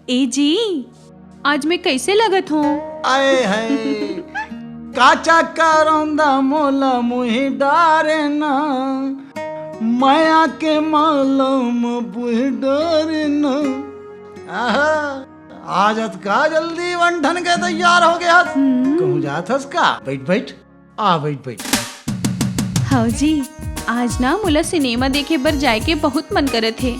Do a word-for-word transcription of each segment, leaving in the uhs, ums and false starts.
ए जी, आज मैं कैसे लगत हूँ? आए है। काचा करौंदा मोला मुही डारे ना, माया के मालम बुही डारे ना। आहा, आज अतका जल्दी बन ठन के तैयार हो गया। हम्म। कहूँ जात हस का? बैठ बैठ, आ बैठ बैठ। हव जी, आज ना मोला सिनेमा देखे बर जाए के बहुत मन करत हे।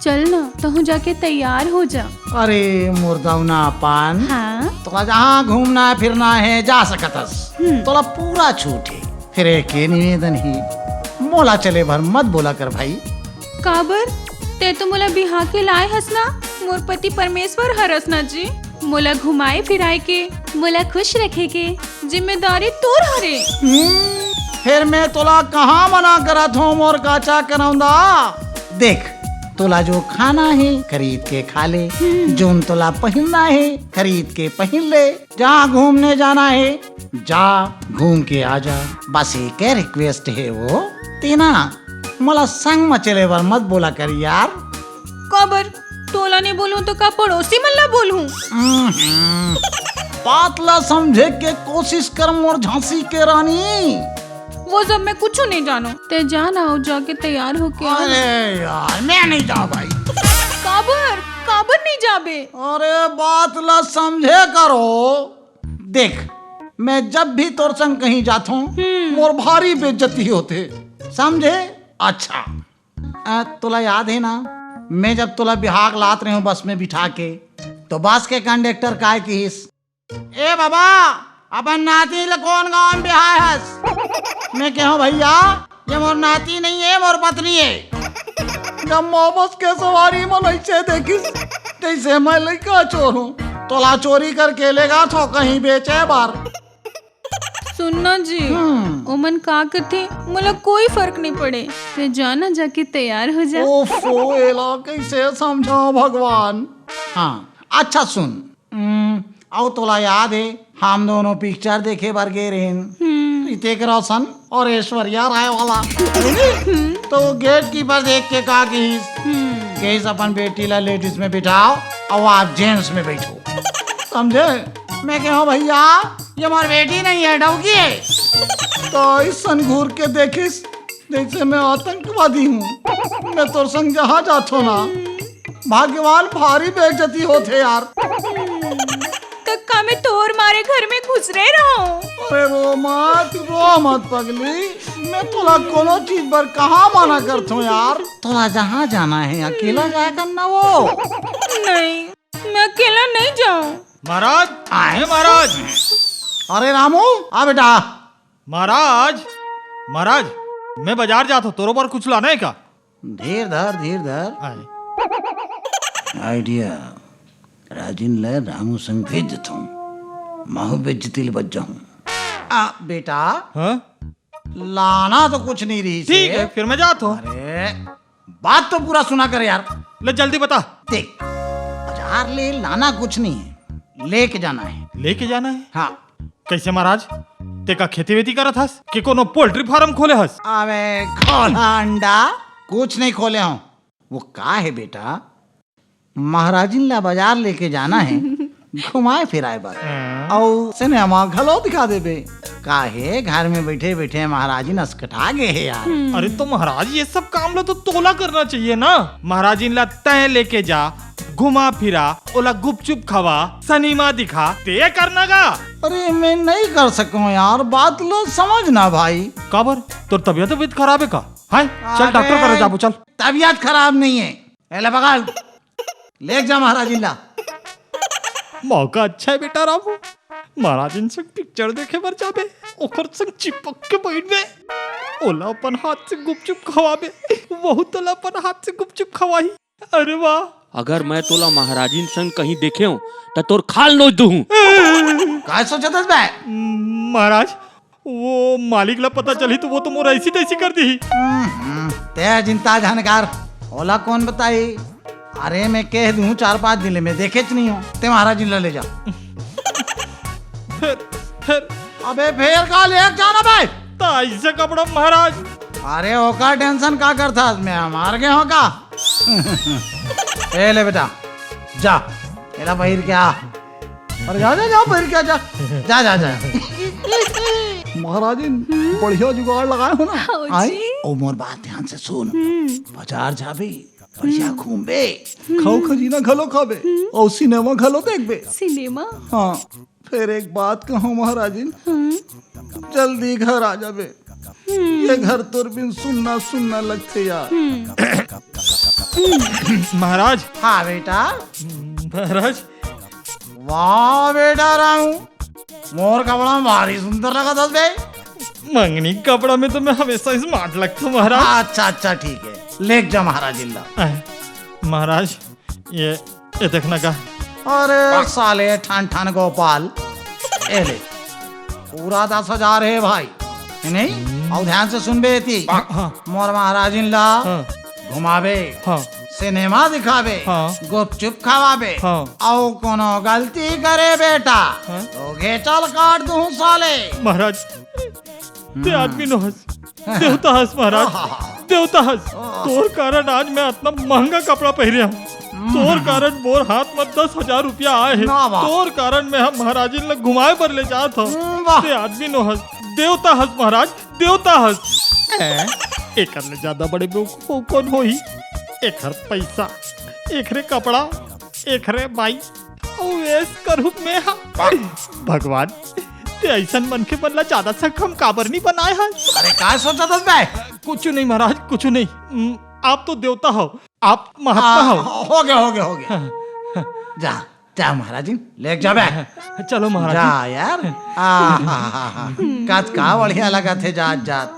चल ना, तहूँ जाके तैयार हो जा। अरे मोर दौना पान, हाँ? तोला जहाँ घूमना फिरना है जा सकत हस। हम्म। तोला पूरा छूट है। फिर एक ये निवेदन ही, मोला चले भर मत बोला कर भाई। काबर? ते तो मोला बिहा के लाए हस ना, मोर पति परमेश्वर हरस ना जी। मोला घुमाए फिराए के, मोला खुश रखे के जिम्मेदारी तोर हरे। हम्म, फिर मैं तोला कहाँ मना करत हूँ मोर काचा करौंदा? देख, तोला जो खाना है खरीद के खा ले, हम्म। जोन तोला पहिनना है खरीद के पहिन ले, जहाँ घूमने जाना है जा, घूम के आ जा। बस एक रिक्वेस्ट है वो, तेना मोला संग म चले बर मत बोला कर यार। काबर? तोला नहीं बोलूं तो का पड़ोसी मन ला बोलूं? हम्म, बात ला समझे के कोशिश कर मोर झांसी के रानी। वो सब मैं कुछ नहीं जानूं। ते जा ना, अउ जाके तैयार होके आ। अरे यार, मैं नहीं जा भाई। काबर? काबर नहीं जाबे? अरे बात ला समझे करो। देख, मैं जब भी तोर संग कहीं जाथों, हम्म। मोर भारी बेइज्जती होथे, समझे? अच्छा, आ, तोला याद है ना, मैं जब तोला बिहाग लात रहे हूँ बस में बिठा के, तो बस के कंडक्टर काय किहिस, "ए बाबा, अपन नाती ल कोन गांव में बिहाय हस?" मैं कहूँ, "भैया, ये मोर नाती नहीं है, मोर पत्नी है।" जब मोबस के सवारी मन ऐसे देखिस, जैसे मैं लइका चोर हूँ, तोला चोरी करके लेगा थो कहीं बेचे बार। सुनना जी, हम्म। ओमन का कथे, मोला कोई फर्क नहीं पड़े। ते जाना, जाके तैयार हो जा। ओफो, एला कैसे समझाओ भगवान। हाँ, अच्छा सुन, हम्म, अउ तोला याद है, हम दोनों पिक्चर देखे बर गे रहेन, हम्म। ऋतिक रोशन और ऐश्वर्या राय वाला। हम्म। तो गेट कीपर देख के का कहिस, हम्म। कहिस, "अपन बेटी ला लेडीज में बिठाओ और आप जेंट्स में बैठो।" समझे? मैं कहूँ, "भैया, ये हमारी बेटी नहीं है, डौकी है।" तो ऐसन घूर के देखिस, जैसे मैं आतंकवादी हूँ। मैं तोर संग जहाँ जाथो ना, भगवान, भारी बेइज्जती होथे यार। तो का मैं तोर मारे घर में घुस रहे रहूं? अरे रो मत, रो मत पगली, मैं तोला कोनो चीज बर कहाँ मना करथो यार। तोला जहाँ जाना है अकेला जाया कर ना वो। नहीं, मैं अकेला नहीं जाऊं। महाराज, आए? हे महाराज। अरे रामू, आ बेटा। महाराज, महाराज, मैं बाजार जात हूँ, तोरो बर कुछ लाना है का? धीर धर, धीर धर। आए। आइडिया, राजिन ल रामू संग भेज देथों, महू बेइज्जती ले बच जाहूं। आ बेटा, हाँ? लाना तो कुछ नहीं रही ठीक से। है, फिर मैं जात हूँ। अरे, बात तो पूरा सुना कर यार। ले जल्दी बता। देख, बाजार ले लाना कुछ नहीं है, लेके जाना है। लेके जाना है? हाँ। कैसे महाराज? ते का खेती वेती करत हस कि कोनो पोल्ट्री फार्म खोले हस? अबे घोला अंडा, कुछ नहीं खोले हूँ। वो का है बेटा, महाराजिन ला बाजार लेके जाना है, घुमाए फिराए बर। हाँ। अउ सिनेमा घलो दिखा देबे। काहे घर में बैठे बैठे महाराजिन असकटा गे हे यार। हम्म। अरे तो महाराज, ये सब काम ला तो तोला करना चाहिए ना। महाराजिन ला तय लेके जा, घुमा फिरा, ओला गुपचुप खवा, सिनेमा दिखा, ते करना का? अरे मैं नहीं कर सकूं यार, बात ला समझ ना भाई। काबर? तोर तबियत, तबियत खराब है का? हाय, चल अबे। डॉक्टर करा जाबो, चल। तबियत खराब नहीं है, एला पकड़। लेके जा महाराजिन ला। मौका अच्छा है बेटा रामू, महाराजिन संग पिक्चर देखे बर जाबे, ओकर संग चिपक के बैठबे, ओला अपन हाथ से गुपचुप खवाबे, वहू तोला अपन हाथ से गुपचुप खवाही। अरे वाह। अगर मैं तोला महाराजिन संग कहीं देखे हूँ, त तोर खाल नोच दूहूँ। काय सोचत हस बे? महाराज, वो मालिक ला पता चलही तो वो तो मोर ऐसी तैसी कर दीही। हम्म, ते चिंता झन कर, ओला कौन बताही? अरे मैं कह दूं, चार पांच दिन ले मैं देखेच नहीं हूँ, ते महाराजिन ला ले जा। फिर, फिर। अबे फेर का ले जाना बे? त ऐसे कपड़ा महाराज। अरे ओकर टेंशन का करथस, मैं मार गे हूँ का? ए ले बेटा, जा, एला पहिर के आ। अरे जा, जा, जा, पहिर के आ, जा। जा, जा, जा। महाराजिन, बढ़िया जुगाड़ लगाए हो ना। हाँ जी। आए? ओ मोर बात ध्यान से सुन। बाजार जाबे, बढ़िया घूमबे, खाऊ खजीना घलो खाबे, अउ सिनेमा घलो देखबे। सिनेमा? हाँ, फेर एक बात कहूँ महाराजिन, जल्दी घर आ जाबे। ये घर तोर बिन सुन्ना सुन्ना लगथे यार। महाराज। हाँ बेटा। महाराज। वाह बेटा रामू, मोर कपड़ा में भारी सुंदर लगत हस बे। मंगनी के कपड़ा में तो मैं हमेशा smart लगता हूँ महाराज। अच्छा अच्छा, ठीक है, लेके जा महाराज इल्ला। आए, महाराज, ये, ये देखना का। अरे साले ठन ठन गोपाल, ए ले, पूरा दस हजार है भाई, है नहीं? अउ ध्यान से सुनबे एती। हाँ। मोर महाराजिन ला हाँ। घुमाबे, हाँ। सिनेमा दिखाबे, हाँ। गुपचुप खवाबे, हाँ। अउ कोनो गलती करे बेटा, हाँ। तो घेचल काट दूं साले। महाराज, ते आदमी नो हस, देवता हस महाराज, देवता हस। तोर कारण आज मैं अतना महंगा कपड़ा पहिरे हूँ। तोर कारण मोर हाथ में दस हजार रुपया आए हे। ना बाप। तोर कारण मैं हम महाराजिन ला घुमाए बर ले जात हूँ। हम्म, वाह। ते आदमी नो हस, देवता हस महाराज, देवता हस। एकर ले ज्यादा बड़े बेवकूफ कोन होही? एकर पैसा, एकरे कपड़ा, एकरे बाई, अउ ऐस करूँ मैं हा। भगवान, ते अइसन मनखे मन ला ज्यादा सक्षम काबर नहीं बनाए हस? अरे, का सोचत हस बे? कुछ नहीं महाराज, कुछ नहीं। हम्म, आप तो देवता हो, आप महात्मा हो। हो गया, हो गया, हो गया। जा, जा महाराज, लेके जा बे। चलो महाराज। जा यार। आ, हा, हा, हा। काच का बढ़िया लगथे जात जात।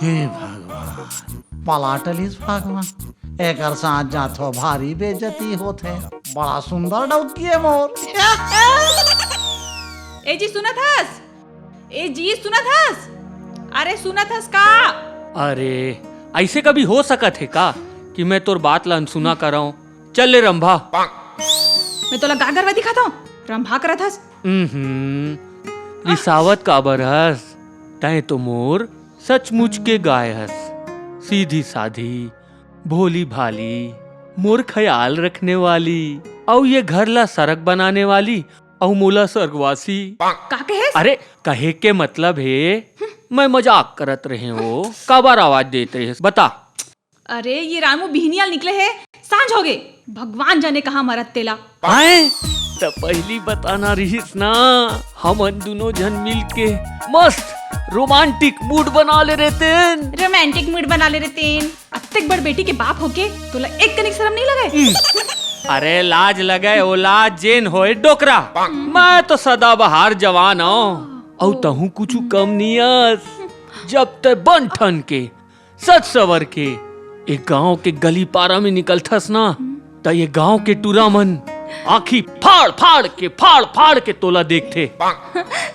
हे भगवान, पलाटलिस भगवान। एकर साथ जाथो, भारी बेइज्जती होथे। बड़ा सुंदर डौकी हे मोर। ए जी, सुनत हस? ए जी, सुनत हस? अरे, सुनत हस का? अरे, ऐसे कभी हो सकत हे का कि मैं तोर बात ला अनसुना करंव? चल ले रंभा। मैं तोला का गरवा दिखात हंव? रंभा करत हस? हम्म, रिसावत काबर हस? तैं तो मोर सचमुच के गाय हस, सीधी साधी, भोली भाली, मोर ख्याल रखने वाली, अउ ये घर ला सरग बनाने वाली, अउ मोला स्वर्गवासी। का कहेस? अरे, कहे के मतलब हे, मैं मजाक करत रहे हो, काबर आवाज देत रहे, बता। अरे, ये रामू बिहनिया ले निकले हे, सांझ होगे। भगवान जाने कहाँ मरत तेला। आए? त पहिली बताना रिहिस ना, हमन दुनो झन मिल के मस्त romantic mood बना ले रेतेन। Romantic mood बना ले रेतेन। अतेक बड़ बेटी के बाप होके तोला एक कनिक शरम नहीं लगे? अरे लाज लगे, ओ लाज जेन होए डोकरा। मैं तो सदाबहार जवान हूँ, अउ तहूँ कुछु कम नहीं अस। जब तैं बन ठन के सज सवर के ए गांव के गली पारा में निकलथस ना, त ये गांव के टूरा मन आँखी फाड़ फाड़ के, फाड़ फाड़ के तोला देखथे।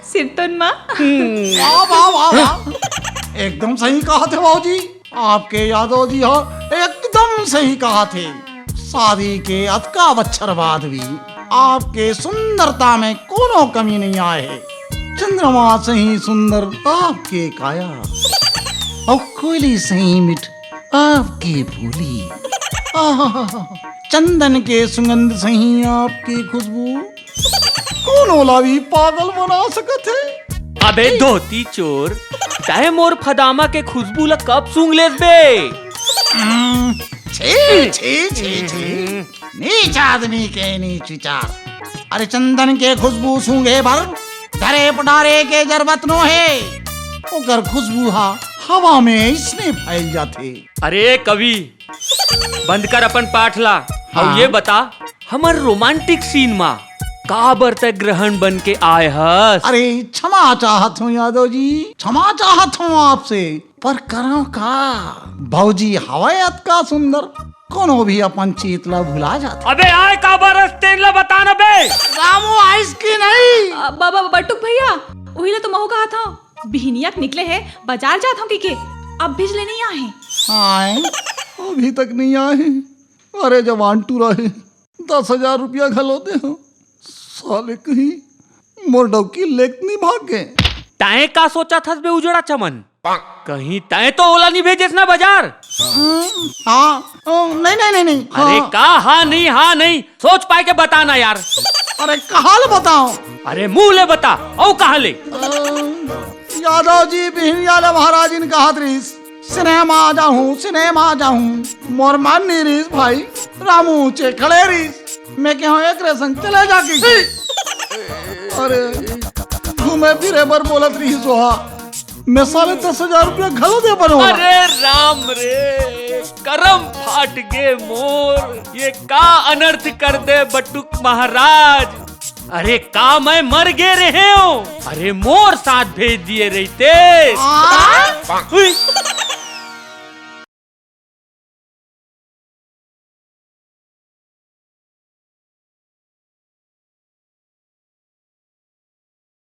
सिरतोन माँ। वाह, वाह, वाह, वाह। एकदम सही कहथे बाबूजी। आपके यादव जी ह एकदम सही कहथे। शादी के अतका बच्छर बाद भी आपके सुंदरता में कोनो कमी नहीं आए हे। चंद्रमा सही सुंदर आपके काया, अउ कोयली सही मिठ आपके बोली। आहा, चंदन के सुगंध सही आपके खुशबू कोनो ला भी पागल बना सकत हे। अबे धोती चोर, तैं मोर फदामा के खुशबू ला कब सूंघ लेस बे? हम्म, छी, छी, छी, छी। नीच आदमी के नीच विचार। अरे चंदन के खुशबू सूंघे बर डरे पडारे के जरूरत नो हे। ओकर खुशबू हा हवा में अइसने फैल जाथे। अरे कवि, बंद कर अपन पाठ ला। अउ हाँ। ये बता, हमर romantic scene मा काबर तैं ग्रहण बन के आए हस? अरे, क्षमा चाहत हूँ यादव जी, क्षमा चाहत हूँ आपसे, पर करंव का? भौजी हवय अतका सुंदर, कोनो भी अपन चीत ला भुला जाथे। अबे आए काबर हस तेन ला बता ना बे। रामू आइस कि नहीं? अ, ब-, ब-, बटुक भैया, उही ला तो महू कहत हंव। बिहनिया के निकले हे, बाजार जात हंव कहिके, अभी ले नइ आए हे। आए, अभी तक नइ आए हे। अरे जवान टूरा हे, दस हजार रुपया घलो दे हंव। साले कहीं मोर डौकी लेके नइ भाग गे। तैं का सोचत हस बे उजड़ा चमन? कहीं तय तो ओला नहीं भेजेस ना बाजार? हाँ, हाँ, ओ, नहीं, नहीं, नहीं, नहीं। अरे हाँ। का हाँ नहीं, हाँ नहीं, सोच पाए के बता ना यार। अरे कहाँ ले बताओ? अरे मुंह ले बता, अउ कहाँ ले? अ, यादव जी बिहनिया ले महाराज जी ने कहा रिहिस, सिनेमा जाहूँ, सिनेमा जाहूँ। मोर मन नहीं रिहिस भाई, रामू ऊंचे खड़े रिहिस। मैं कहूँ एक रेसन चले जाके। अरे घूमे फिरे बर बोलत रिहिस ओहा। मैं साले दस हजार रुपया घलो दे बर हों। अरे राम रे, करम फाट गे मोर, ये का अनर्थ कर दे बटुक महाराज। अरे का मैं मर गे रहेंव? अरे मोर साथ भेज दिए रहिते। आ? हुई।